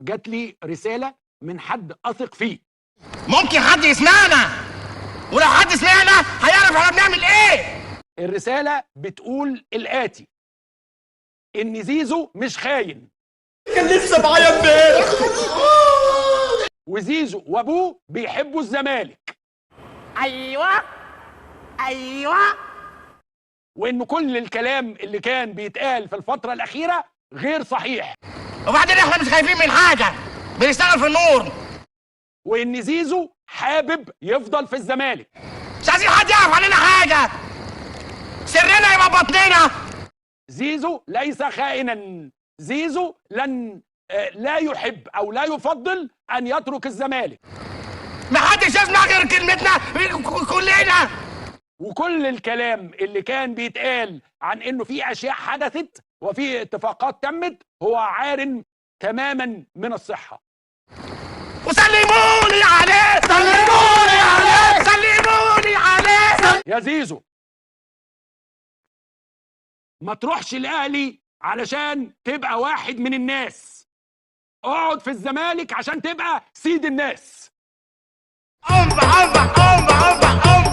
جات لي رسالة من حد اثق فيه. ممكن حد يسمعنا، ولو حد سمعنا هيعرف احنا بنعمل ايه. الرسالة بتقول الاتي: ان زيزو مش خاين، كان لسه معايا امبارح، وزيزو وابوه بيحبوا الزمالك. ايوه ايوه. وان كل الكلام اللي كان بيتقال في الفترة الاخيرة غير صحيح. وبعدين احنا مش خايفين من حاجة، بنشتغل في النور. وان زيزو حابب يفضل في الزمالك. مش عايزين حد يعرف عننا حاجة، سرنا يبقى بطننا. زيزو ليس خائنا، زيزو لن لا يحب او لا يفضل ان يترك الزمالك. محدش يسمع غير كلمتنا كلنا. وكل الكلام اللي كان بيتقال عن انه في اشياء حدثت وفي اتفاقات تمت هو عار تماما من الصحة. وسلمولي عليه، سلمولي عليه، سلمولي عليه. يا زيزو ما تروحش الاهلي علشان تبقى واحد من الناس، اقعد في الزمالك عشان تبقى سيد الناس. أمبا أمبا أمبا أمبا أمبا.